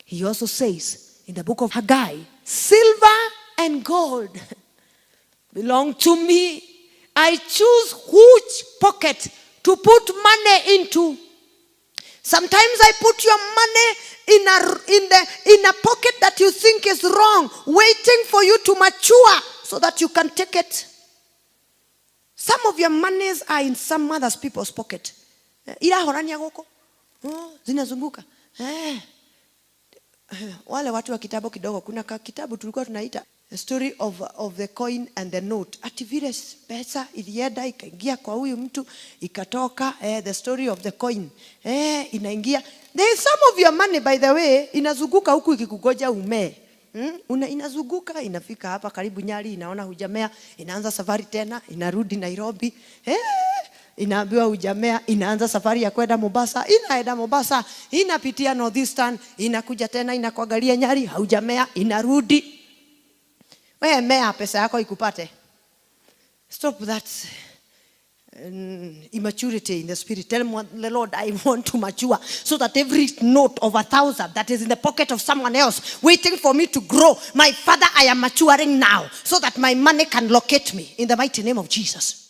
He also says in the book of Haggai, "Silver and gold belong to me. I choose which pocket to put money into." Sometimes I put your money in a pocket that you think is wrong, waiting for you to mature so that you can take it. Some of your monies are in some other people's pocket. Irahorania guku. Oh, zinazunguka. Eh. Wale watu wa kitabu kidogo, kuna ka kitabu tulikuwa tunaita The Story of the Coin and the Note. Ati vile pesa ilienda ikaingia kwa huyu mtu ikatoka, the story of the coin. Inaingia. There is some of your money, by the way, inazunguka huku ikikugoja umee. Inazunguka, inafika hapa karibu Nyali, inaona hujamea, inaanza safari tena, inarudi Nairobi. Inaambiwa hujamea, inaanza safari ya kwenda Mombasa, inaenda Mombasa, inapitia Northeastern, inakuja tena inakuangalia Nyali, haujamea, inarudi. Wewe mea, pesa yako ikupate. Stop that immaturity in the spirit. Tell the Lord, "I want to mature so that every note of 1,000 that is in the pocket of someone else waiting for me to grow, my Father, I am maturing now so that my money can locate me in the mighty name of Jesus."